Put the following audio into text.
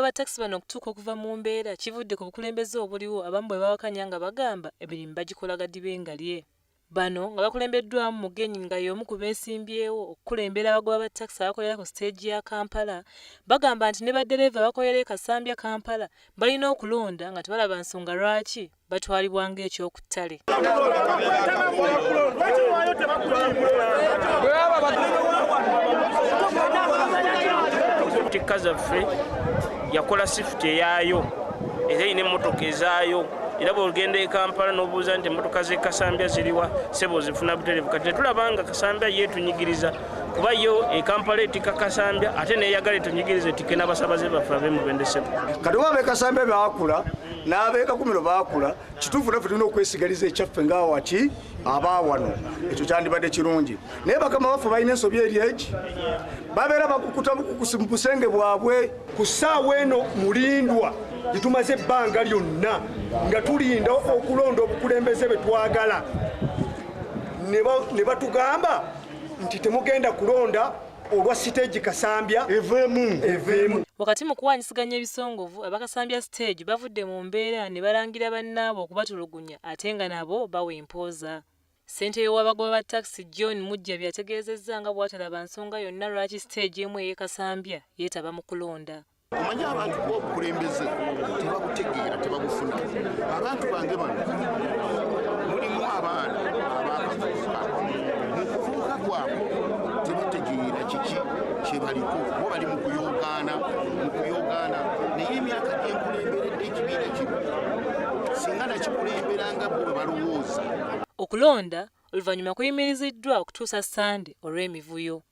Abagoba ba takisi bano okutuuka okuva mu mbeera kivudde ku bukulembeze obuliwo abamu bwe bawakanya nga bagamba emirimu bagikola gadibe ngalye. Bano nga bakulembeddwamu Mugenyi nga y'omu ku beesimbyewo okukulembera abagoba ba takisi abakolera ku siteegi ya Kampala bagamba nti ne baddereeva abakolera e Kasambya Kampala balina okulonda nga tebalaba nsonga lwaki batwalibwa ng'ekyoku ttale. Tikka zaffe yakola sifuti eyaayo era erina emmotoka ezaayo era bwogenda e Kampala n'obuuza nti emmotoka z'e Kasambya ziriwa sebo ozifuna butereevu. Kati netulaba nga Kasambya yeetunyigiriza kuba yo e Kampala etikka Kasambya ate neyagala etunyigiriza etikke n'abasabaze baffe ab'e sebo. Kati oba ab'e Kasambya baakula n'ab'e Kakumiro baakula, kituufu naffe tulina okwesigaliza ekyaffe ng'awaki abaawano, ekyo kyandibadde kirungi. Naye bakama baffe balina ensobi eri egi, babeera bakukuta bukukusi mu busenge bwabwe. Ku ssaawa eno mulindwa gyetumaze ebbanga lyonna nga tulinda okulonda obukulembeze bwe twagala, ne batugamba nti temugenda kulonda olwa siteegi Kasambya eveemu. Wakati mu kuwaanyisiganya ebisongovu, aba Kasambya siteegi bavudde mu mbeera ne balangira bannaabwe okubatulugunya ate nga nabo bawa empooza. Ssentebe w'abagoba ba takisi John Mujjabi ategeezezza nga bw'atalaba nsonga yonna lwaki siteegi emu ey'e Kasambya yeetaba mu kulonda. Omanyi abantu kuba obukulembeze tebabutegeera, tebabufuna. Abantu bange bano mulimu abaana abakavubuka, mu kuvubuka kwabwe tebategeera kiki kyebaliko, bo bali mu kuyogaana naye emyaka gyenkulemberedde ekibiina kino singa nakikulemberanga bo bwe balowooza. Okulonda oluvannyuma kuyimiriziddwa okutuusa Ssande olw'emivuyo.